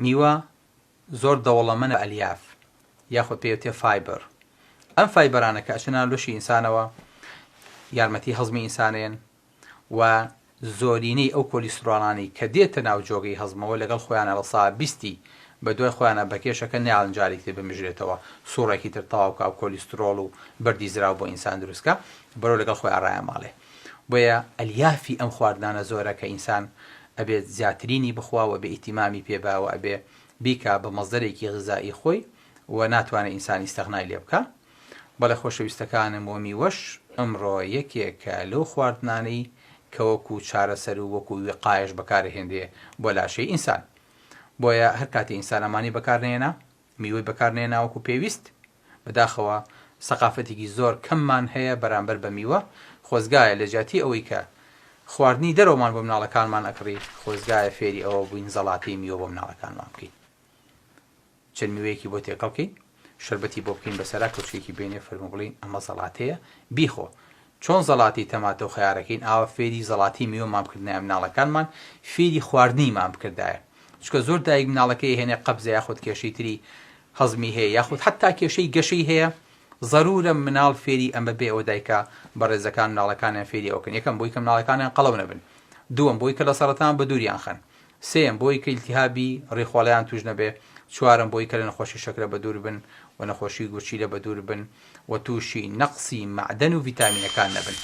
میوە زۆر دەوڵەمەنە بە ئەلیاف یاخود پێی وترێ fiber ئەم fiber انە کە ئەچنە ناو لەشی ئینسانەوە یارمەتی هەزمی ئینسانێن و زۆرینەی ئەو کۆلیسترۆڵانەی کە دێتە ناو جۆگەی هەزمەوە لەگەڵ خۆیانە لە سا بیستی بە دوای خۆیانە بەکێشەکە نایەڵن جارێکی تر بمژرێتەوە سوڕێکی تر تەواو کا و کۆلیسترۆڵ و بەردی زراو بۆ ئینسان دروست کا بەرەو لەگەڵ خۆیان ڕایانماڵێ بۆیە ئەلیافی ئەم خواردنانە زۆرە کە ئینسان ئەبێت زیاترینی بخوا و ئەبێ ئیهتیمامی پێ با و ئەبێ بیکا بە مەسدەرێکی غیزائی خۆی و ناتوانێ ئینسان ئیستغنای لێ بکا. بەڵێ خۆشەویستەکانم و میوەش ئەمڕۆ یەکێکە لەو خواردنانەی کە وەکو چارەسەر و وەکو ویقایەش بەکارئەهێنرێ بۆ لاشەی ئینسان. بۆیە هەر کاتێ ئینسان ئەمانەی بەکار نەهێنا، میوەی بەکار نەهێنا وەکو پێویست، بەداخەوە سەقافەتێکی زۆر کەممان هەیە بەرامبەر بە میوە، خۆزگایە لە جیاتی ئەوەی کە خواردنی دەرەوەمان بۆ مناڵەکانمان ئەکڕی، خۆزگایە فێری ئەوە بووین زەڵاتەی میوە بۆ مناڵەکانمان بکەین. چەند میوەیەکی بۆ تێکەڵ کەین، شەربەتی بۆ بکەین بەسەرا کەوچکێکی بێنێ فەرموو بڵێین ئەمە زەڵاتەیە بیخۆ. چۆن زەڵاتەی تەماتە و خەیارەکەین ئاوا فێری زەڵاتەی میوەمان بکردنایە مناڵەکانمان فێری خواردنیمان بکردایە. چونکە زۆر دایک مناڵەکەی ئەهێنێ قەبزە یاخود کێشەی تری هەزمی هەیە یاخود حەتا کێشەی گەشەی هەیە زەرورە مناڵ فێری ئەمە بێ ئەوە دایکە بەڕێزەکان مناڵەکانیان فێری ئەوە کەن یەکەم بۆی کە مناڵەکانیان قەڵەو نەبن دووەم بۆی کە لە سەرەتان بە دووریان خەن سێیەم بۆی کە ئیلتیهابی ڕیخۆڵەیان توش نەبێ چوارەم بۆی کە لە نەخۆشی شەکرە بە دوور بن و نەخۆشی گورچیلە بە دوور بن و تووشی نەقسی مەعدەن و ڤیتامینەکان نەبن.